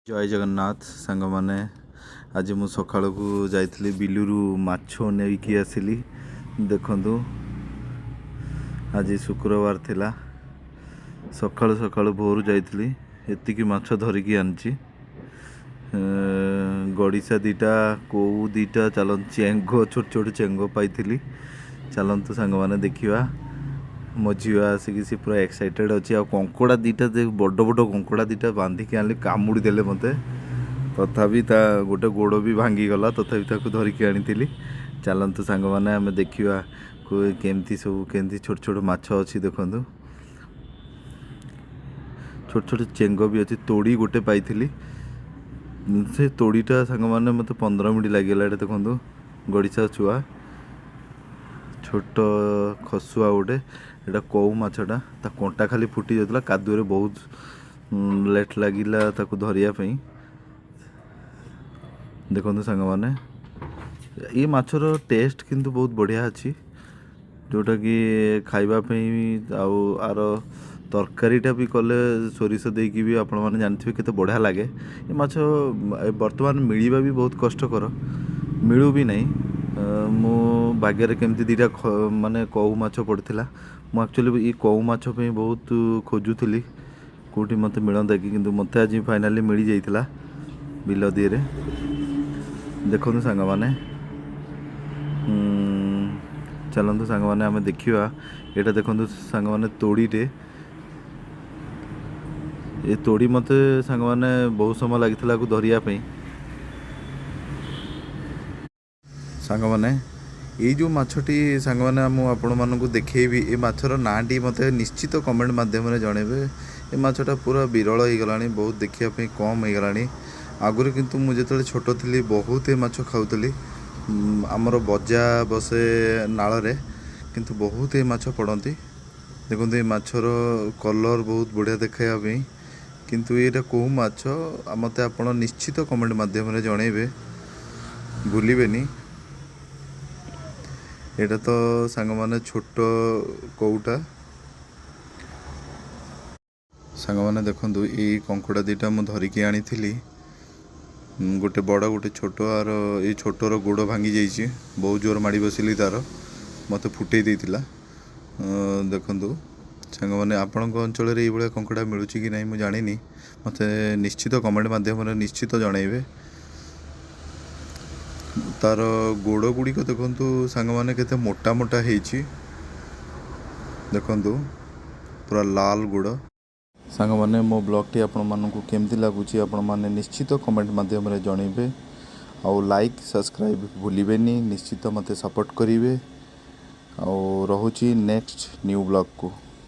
ଜୟ ଜଗନ୍ନାଥ ସାଙ୍ଗମାନେ। ଆଜି ମୁଁ ସକାଳକୁ ଯାଇଥିଲି, ବିଲରୁ ମାଛ ନେଇକି ଆସିଲି। ଦେଖନ୍ତୁ, ଆଜି ଶୁକ୍ରବାର ଥିଲା। ସକାଳୁ ସକାଳୁ ଭୋରୁ ଯାଇଥିଲି, ଏତିକି ମାଛ ଧରିକି ଆଣିଛି। ଗଡ଼ିଶା 2ଟା, କଉ 2ଟା, ଚାଲନ୍ତୁ, ଚେଙ୍ଗ, ଛୋଟ ଛୋଟ ଚେଙ୍ଗ ପାଇଥିଲି। ଚାଲନ୍ତୁ ସାଙ୍ଗମାନେ, ଦେଖିବା। ମୋ ଝିଅ ଆସିକି ସେ ପୁରା ଏକ୍ସାଇଟେଡ଼୍ ଅଛି। ଆଉ କଙ୍କଡ଼ା 2ଟା, ବଡ଼ ବଡ଼ କଙ୍କଡ଼ା 2ଟା ବାନ୍ଧିକି ଆଣିଲି, କାମୁଡ଼ି ଦେଲେ ମୋତେ। ତଥାପି ତା ଗୋଟେ ଗୋଡ଼ ବି ଭାଙ୍ଗିଗଲା, ତଥାପି ତାକୁ ଧରିକି ଆଣିଥିଲି। ଚାଲନ୍ତୁ ସାଙ୍ଗମାନେ, ଆମେ ଦେଖିବା କେମିତି ସବୁ, କେମିତି ଛୋଟ ଛୋଟ ମାଛ ଅଛି। ଦେଖନ୍ତୁ, ଛୋଟ ଛୋଟ ଚେଙ୍ଗ ବି ଅଛି। ତୋଡ଼ି ଗୋଟେ ପାଇଥିଲି। ସେ ତୋଡ଼ିଟା ସାଙ୍ଗମାନେ, ମୋତେ 15 ମିନିଟ୍ ଲାଗିଗଲା। ଏଇଟା ଦେଖନ୍ତୁ, ଗଡ଼ିଶା ଛୁଆ, ଛୋଟ ଖସୁଆ ଗୋଟେ। ଏଇଟା କଉ ମାଛଟା, ତା କଣ୍ଟା ଖାଲି ଫୁଟି ଯାଉଥିଲା କାଦୁଅରେ। ବହୁତ ଲେଟ୍ ଲାଗିଲା ତାକୁ ଧରିବା ପାଇଁ। ଦେଖନ୍ତୁ ସାଙ୍ଗମାନେ, ଏଇ ମାଛର ଟେଷ୍ଟ କିନ୍ତୁ ବହୁତ ବଢ଼ିଆ ଅଛି, ଯେଉଁଟାକି ଖାଇବା ପାଇଁ। ଆଉ ଆର ତରକାରୀଟା ବି କଲେ ସୋରିଷ ଦେଇକି ବି, ଆପଣମାନେ ଜାଣିଥିବେ କେତେ ବଢ଼ିଆ ଲାଗେ। ଏ ମାଛ ବର୍ତ୍ତମାନ ମିଳିବା ବି ବହୁତ କଷ୍ଟକର, ମିଳୁ ବି ନାହିଁ। ମୋ ଭାଗ୍ୟରେ କେମିତି 2ଟା ମାନେ କଉ ମାଛ ପଡ଼ିଥିଲା। ମୁଁ ଆକ୍ଚୁଆଲି ଏଇ କଉ ମାଛ ପାଇଁ ବହୁତ ଖୋଜୁଥିଲି, କେଉଁଠି ମୋତେ ମିଳନ୍ତା କି, କିନ୍ତୁ ମୋତେ ଆଜି ଫାଇନାଲି ମିଳିଯାଇଥିଲା ବିଲ ଦିହରେ। ଦେଖନ୍ତୁ ସାଙ୍ଗମାନେ, ଚାଲନ୍ତୁ ସାଙ୍ଗମାନେ, ଆମେ ଦେଖିବା। ଏଇଟା ଦେଖନ୍ତୁ ସାଙ୍ଗମାନେ, ତୋଡ଼ିଟେ। ଏ ତୋଡ଼ି ମୋତେ ସାଙ୍ଗମାନେ ବହୁତ ସମୟ ଲାଗିଥିଲା ଆକୁ ଧରିବା ପାଇଁ। ସାଙ୍ଗମାନେ, ଏଇ ଯେଉଁ ମାଛଟି ସାଙ୍ଗମାନେ ମୁଁ ଆପଣମାନଙ୍କୁ ଦେଖେଇବି, ଏ ମାଛର ନାଁଟି ମୋତେ ନିଶ୍ଚିତ କମେଣ୍ଟ ମାଧ୍ୟମରେ ଜଣେଇବେ। ଏ ମାଛଟା ପୁରା ବିରଳ ହେଇଗଲାଣି, ବହୁତ ଦେଖିବା ପାଇଁ କମ୍ ହେଇଗଲାଣି। ଆଗରୁ କିନ୍ତୁ ମୁଁ ଯେତେବେଳେ ଛୋଟ ଥିଲି, ବହୁତ ଏ ମାଛ ଖାଉଥିଲି। ଆମର ବଜା ବସେ ନାଳରେ, କିନ୍ତୁ ବହୁତ ଏ ମାଛ ପଡ଼ନ୍ତି। ଦେଖନ୍ତୁ, ଏ ମାଛର କଲର୍ ବହୁତ ବଢ଼ିଆ ଦେଖାଇବା ପାଇଁ, କିନ୍ତୁ ଏଇଟା କେଉଁ ମାଛ ମୋତେ ଆପଣ ନିଶ୍ଚିତ କମେଣ୍ଟ ମାଧ୍ୟମରେ ଜଣେଇବେ, ଭୁଲିବେନି। ଏଇଟା ତ ସାଙ୍ଗମାନେ ଛୋଟ କଉଟା। ସାଙ୍ଗମାନେ ଦେଖନ୍ତୁ, ଏଇ କଙ୍କଡ଼ା 2ଟା ମୁଁ ଧରିକି ଆଣିଥିଲି, ଗୋଟେ ବଡ଼, ଗୋଟେ ଛୋଟ। ଆର ଏଇ ଛୋଟର ଗୋଡ଼ ଭାଙ୍ଗି ଯାଇଛି। ବହୁତ ଜୋର ମାଡ଼ି ବସିଲି ତାର, ମୋତେ ଫୁଟେଇ ଦେଇଥିଲା। ଦେଖନ୍ତୁ ସାଙ୍ଗମାନେ, ଆପଣଙ୍କ ଅଞ୍ଚଳରେ ଏଇଭଳିଆ କଙ୍କଡ଼ା ମିଳୁଛି କି ନାହିଁ ମୁଁ ଜାଣିନି। ମୋତେ ନିଶ୍ଚିତ କମେଣ୍ଟ ମାଧ୍ୟମରେ ନିଶ୍ଚିତ ଜଣେଇବେ। ତାର ଗୋଡ଼ ଗୁଡ଼ିକ ଦେଖନ୍ତୁ ସାଙ୍ଗମାନେ, କେତେ ମୋଟା ମୋଟା ହେଇଛି। ଦେଖନ୍ତୁ, ପୁରା ଲାଲ ଗୋଡ଼। ସାଙ୍ଗମାନେ, ମୋ ବ୍ଲଗ୍ଟି ଆପଣମାନଙ୍କୁ କେମିତି ଲାଗୁଛି, ଆପଣମାନେ ନିଶ୍ଚିତ କମେଣ୍ଟ ମାଧ୍ୟମରେ ଜଣେଇବେ। ଆଉ ଲାଇକ୍, ସବସ୍କ୍ରାଇବ୍ ଭୁଲିବେନି। ନିଶ୍ଚିତ ମୋତେ ସପୋର୍ଟ କରିବେ। ଆଉ ରହୁଛି, ନେକ୍ସଟ ନ୍ୟୁ ବ୍ଲଗ୍କୁ।